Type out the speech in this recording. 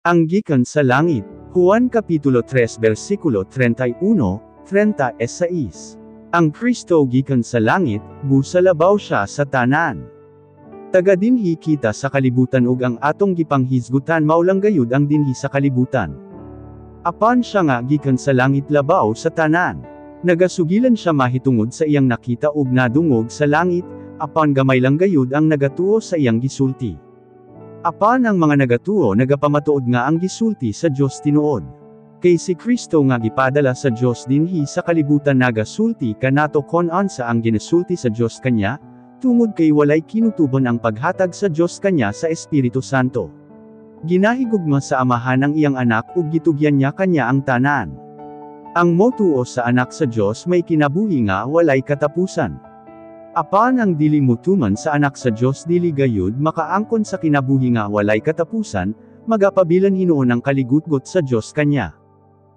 Ang gikan sa langit. Juan Kapitulo 3 versikulo 31, 36. Ang Kristo gikan sa langit, busa labaw siya sa tanan. Taga dinhi kita sa kalibutan ug ang atong gipanghisgutan mao lang gayud ang dinhi sa kalibutan. Apan siya nga gikan sa langit labaw sa tanan. Nagasugilan siya mahitungod sa iyang nakita ug nadungog sa langit, apan gamay lang gayud ang nagatuo sa iyang gisulti. Apan ang mga nagatuo nagapamatuod nga ang gisulti sa Dios tinuod. Kay si Kristo nga gipadala sa Dios dinhi sa kalibutan nagasulti kanato kon unsa ang ginasulti sa Dios kanya, tungod kay walay kinutubon ang paghatag sa Dios kanya sa Espiritu Santo. Ginahigugma sa Amahan ang iyang Anak ug gitugyan niya kanya ang tanan. Ang motuo sa Anak sa Dios may kinabuhi nga walay katapusan. Apan ang dili motuman sa Anak sa Dios dili gayud makaangkon sa kinabuhi nga walay katapusan, magapabilan hinuon ang kaligutgot sa Dios kanya.